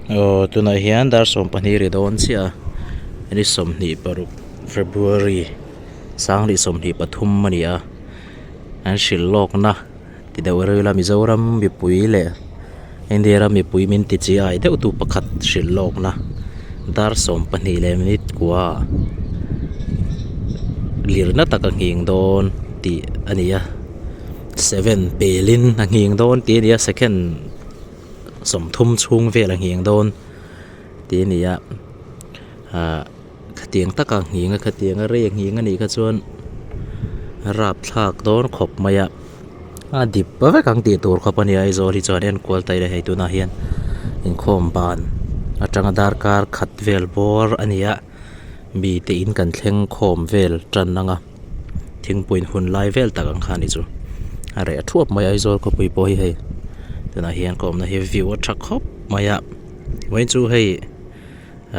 Aw tunah hian dar 12 ri dawn chiah a ni 26 February 2023 a ni a an hrilh lawkna ti deuh ril a Mizoram mipui leh India ram mipui min ti chi ai deuh tu pakhat hrilh lawkna dar 12 leh minute kua lirna tak a nghing dawn tih a ni a seven pelin a nghing dawn tih a ni a second. 30 chhung vel a nghing dawn tih a ni a ahh khatiang taka nghing a khatiang a rei a nghing a nih kha chuan rapthlak dawn khawp mai a a dip vek ang tih tur khawp a ni a Aizawl hi chuan enkual ta ila hei tunah hian inkhawm ban atanga darkar khat vel bawr a ni a mite in kan thleng khawm vel tan ang a. Thingpui hun lai vel tak ang kha a ni chu a reh thuap mai a Aizawl khawpui pawh hi hei tunah hian ka awmna hi view a tha khawp mai a vawiin chu hei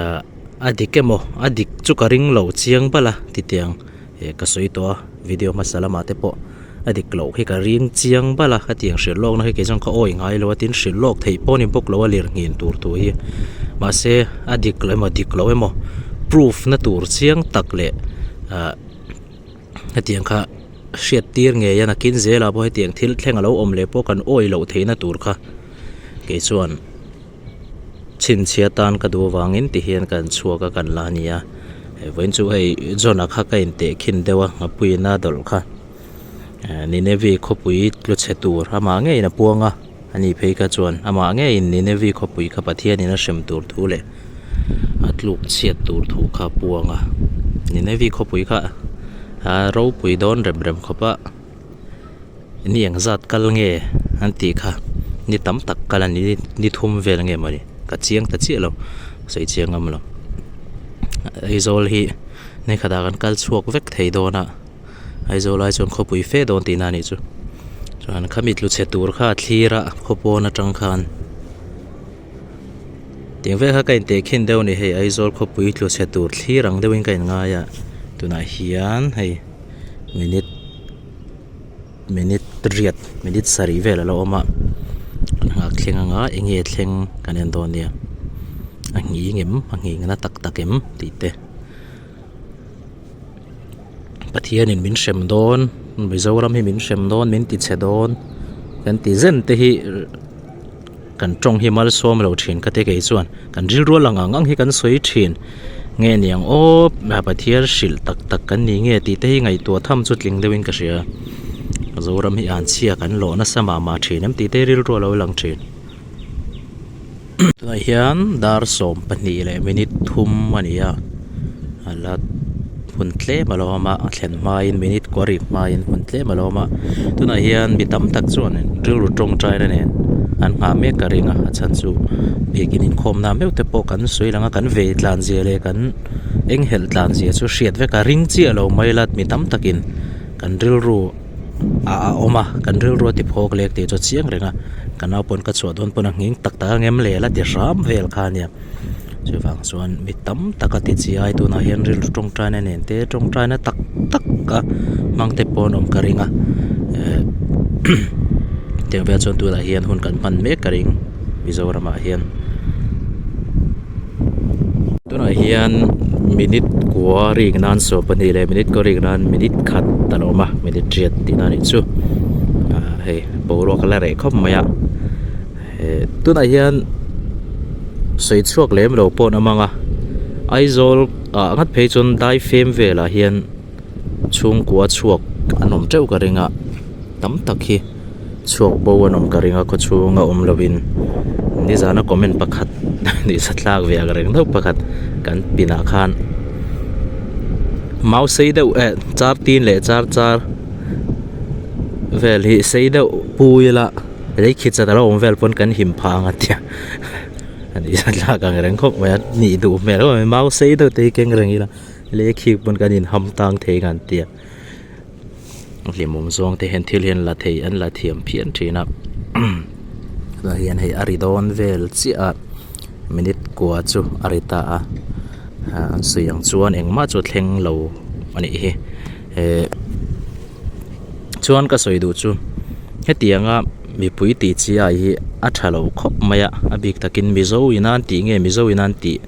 ahh a dik emaw a dik chu ka ring lo chiang bal a titiang eh ka sawi tawh a video hmasa lamah te pawh a dik loh khi ka ring chiang bal a hetiang hrilh lawkna hi kei chuan ka awi ngai lo a tin hrilh lawk theih pawh a ni bawk lo a lirnghin tur thu hi mahse a dik lo emaw dik lo emaw proof na tur chiang tak leh ahh. Hetiang kha hriat tir ngei a nakin zelah pawh hetiang thil thleng a lo awm leh pawh kan awih loh theihna tur kha kei chuan chhinchhiah tan ka duh avangin ti hian kan chhuak a kan la a ni a hei vawiin chu hei John-a kha ka inteh khin deuh a nghapuiin a dawlh kha Ninevi khawpui tlu chhe tur amah ngeiin a puang a. Ani phei kha chuan amah ngeiin Ninevi khawpui kha Pathianin a hrem tur thu leh a tluk chhiat tur thu kha a puang a. Ninevi khawpui kha a ropui dawn rem rem khawp a, ni eng zat kal nge an tih kha ni tam tak kal a ni, ni thum vel nge mawni ka chiang ta chiah lo, sawi chiang ngam lo. Aizawl hi ni khatah kan kal chhuak vek thei dawn a. Aizawl ai chuan khawpui fe dawn tihna a nih chu chuan khami tlu chhe tur kha a thlir a khawpawn atang khan tiang vel kha ka inteh khin deuh a ni hei Aizawl khawpui tlu chhe tur thlir ang deuhin ka inngai a tunah hian hei minute minute riat minute sarih vel a lo awm a kan nghak thleng anga eng nge thleng kan en dawn nia a nghing em a nghing na tak tak em tih te. Pathianin min hrem dawn Mizoram hi min hrem dawn min ti chhe dawn kan ti zen te hi kan tawng hi malsawm lo thin ka ti kei chuan kan rilru lang ang ang hi kan sawi thin nge niang aw Pathian hrilh tak tak kan ni nge tih te hi ngaihtuah tham chu tling deuhin ka hria Mizoram hi an chhia kan lawh nasa mah mah thin em tih te rilru a lo lang thin. Tunah hian dar 12 leh minute thum a ni a a la hun tlem a lo awm a a thlen hmain minute kua rik hmain hun tlem a lo awm a tunah hian mi tam tak chuan rilru tawngtaina nen an nghah mek ka ring a a chhan chu biakin inkhawm na meuh te pawh kan sawi lang a kan vei tlan zia leh kan enghelh tlan zia chu hriat vek a ring chiah lo mai la mi tam takin kan rilru. a a awm a kan rilru a ti phawk lek tih chu a chiang reng a ka naupawn ka chhuah dawn pawn a nghing tak tak ang em le la ti hram vel kha a nia chuvang chuan mi tam tak a ti chiai tunah hian rilru tawngtaina nen te tawngtaina tak tak a hmang te pawh an awm ka ring a ehh tiang vel chuan tunah hian hun kan hman mek ka ring Mizoram ah hian. Tunah hian minute kua rik nan 12 leh minute kua rik nan minute khat a lo awm a minute riat tihna a nih chu ah hei boruak a la reh khawp mai a eh tunah hian sawi chhuak lem lo pawh an awm ang a Aizawl ah ngat phei chuan daifem velah hian chhungkua chhuak an awm teuh ka ring a tam tak hi. Chhuak bo an awm ka ring a khawchhung a awm lovin nizana comment pakhat nihsa thlak ve ang reng deuh pakhat kan pinah khan mau sei deuh eh char tin leh char char vel hi sei deuh pu ila lei khi chat a lo awm vel pawn kan him phah ang a tia a nihsa thlak ang reng khawp mai a nih duh hmel khawp mai mau sei deuh te hi keng reng ila lei khi pawn kan inham tang thei ang an tia. Hlimawm zawng te hian thil hi an la thei an la thiam phian thin a tunah hian hei a ri dawn vel chiah a minute kua chu a ri ta a ah an sawi ang chuan engmah chu a thleng lo a nih hi eh chuan ka sawi duh chu hetianga. mipui tih chi ai hi a tha lo khawp mai a a bik takin mizo in an tih nge mizo in an tih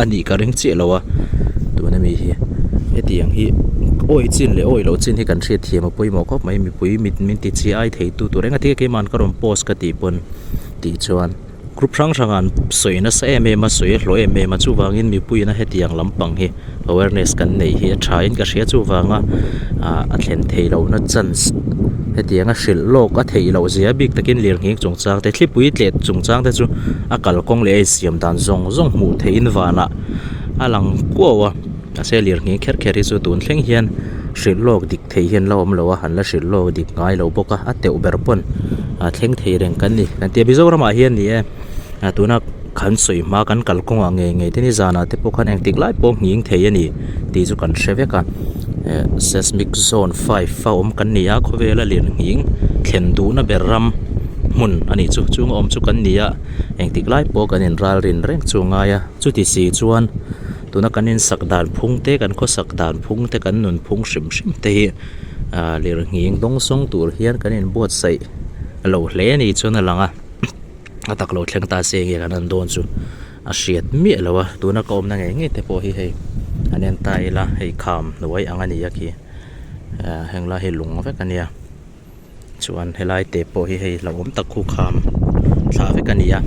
a nih ka ring chiah lo a tuna mi hi hetiang hi awi chin leh awi loh chin hi kan hriat thiam a pawimawh khawp mai mipui mit min ti chi ai thei tu tur eng a ti a keimahni ka rawn post ka tih pawn tih chuan. Group hrang hrang an sawi nasa em em a, sawi a hlawh em em a, chuvangin mipuiin a hetiang lampang hi awareness kan neih hi a tha in ka hria chuvanga ah a thlen theih lohna chance hetianga hrilh lawk a theih loh zia bik takin lirnghing chungchang te thlipui tleh chungchang te chu a kalkawng leh a insiam dan zawng zawng hmuh theihin vanah a lang kuau a mahse lirnghing kher kher hi chu tun thleng hian hrilh lawk dik thei hian la awm lo a an la hrilh lawk dik ngai lo bawk a a teuh ber pawn a thleng thei reng kan ni kan tia Mizoramah hian ni e a tuna kan sawi hma kan kalkawngah ngei ngei te ni zanah te pawh khan engtik lai pawh nghing thei a ni tih chu kan hre vek a eh seismic zone five a awm kan ni a khawvela lirnghing thlen duhna ber ram hmun a nih chu chung a awm chu kan ni a engtik lai pawh kan inralrin reng chu a ngai a chuti si chuan. Tuna kan insak dan phung te kan khawsak dan phung te kan nun phung hrim hrim te hi ah lirnghing dawngsawng tur hian kan inbuatsaih lo hle a ni chuan a lang a a tak lo thleng ta se nge kan han dawn chu a hriat miah lo a tuna ka awmna ngei ngei te pawh hi hei an en ta ila hei kham hnuai ang a ni a khi ah heng lai hi lung vek a nia. Chuan helai te pawh hi hei hlauhawm tak khu kham thlah vek a ni a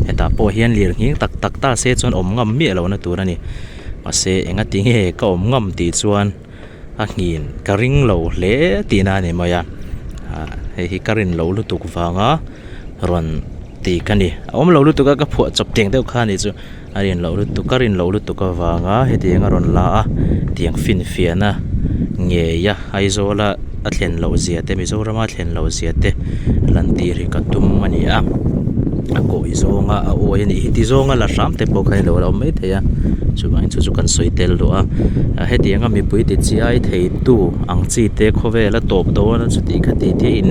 hetah pawh hian lir nghing tak tak ta se chuan awm ngam miah lohna tur a ni mahse enga ti nge ka awm ngam tih chuan a nghin ka ring lo hle tihna a ni mai a ah hei hi ka rin loh lutuk vanga rawn ti ka ni a awm lo lutuk a ka phuah chawp teng deuh kha a nih chu. A rin loh lutuk a rin loh lutuk avanga hetiang a rawn la a tiang finfiahna ngei a Aizawl a a thlen loh zia te Mizoram a thlen loh zia te lan tir hi ka tum a ni a a kawi zawnga a awi a nih hi ti zawnga la hram te pawh kha ilo la awm maithei a chuvangin chu chu kan sawi tel duh a hetianga mipui ti chiai thei tu ang chi te khawvel a tawp dawn a chuti khati te in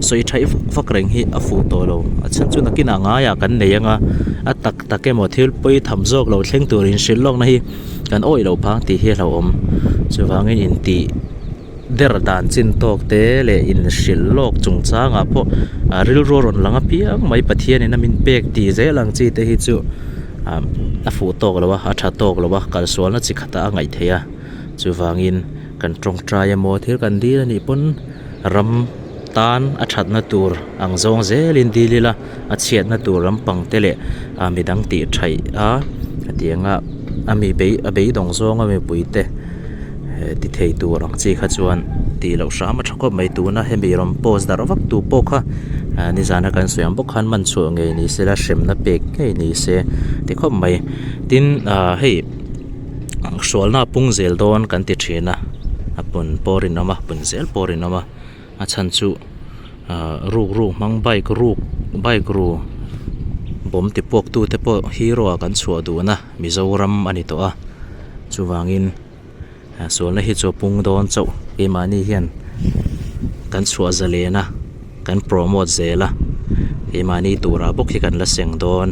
sawi thaih vak vak reng hi a fuh tawh lo a chhan chu nakinah ngaiah kan nei anga a tak tak emaw thil pawi tham zawk lo thleng tur inhrilh lawkna hi kan awih loh phang tih hi a hlauhawm. Chuvangin intih der dan chin tawk te leh inhrilh lawk chungchangah pawh ah rilru a rawn lang apiang mai Pathianin a min pek tih zel ang chi te hi chu ah a fuh tawk lo a a tha tawk lo a kalsualna chi khatah a ngaih theih a. Chuvangin kan tawngtai emaw thil kan dil anih pawn ram tan a thatna tur ang zawng zelin dil ila. A chhiatna tur lampang te leh ah midang tih thaih a hetianga a mi bei a beidawng zawnga mipui te eh ti thei tur ang chi kha chuan tih loh hram a tha khawp mai tuna hemi rawn post darh vak tu pawh kha ah nizana kan sawi ang bawk khan man chhuah ngei ni sela hremna pek ngei ni se ti khawp mai tin ah hei hrualna a pung zel dawn kan ti thin a a pun pawh a rinawm a pun zel pawh a rinawm a a chhan chu. Ahh ruk ruk hmang bike ruk bike ru bawm ti puak tu te pawh hero ah kan chhuah duhna Mizoram a ni tawh a chuvangin ah sualna hi chu a pung dawn chauh keimahni hian kan chhuah zalen a kan promote zel a keimahni turah bawk hi kan la seng dawn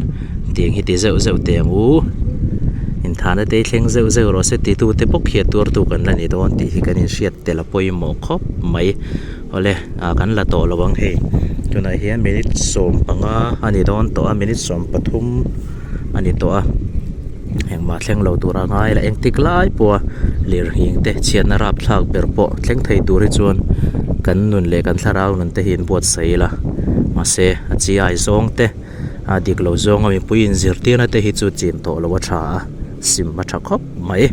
tiang hi ti zeuh zeuh teh ang u inthahna te hi thleng zeuh zeuh rawh se ti tu te bawk hi a tuar tu kan la ni dawn tih hi kan inhriat tel a pawimawh khawp mai. Awle ah kan la tawh lo ang hei tunah hian minute 15 a ni dawn tawh a minute 13 a ni tawh a engmah thleng lo tur a ngai la engtik lai pawha lirnghing te chhiatna rapthlak ber pawh thleng thei tur hi chuan kan nun leh kan thlarau nun te hi inbuatsaih ila mahse a chi ai zawng te a dik lo zawnga mipui inzirtirna te hi chu chin tawh loh a tha a sim a tha khawp mai.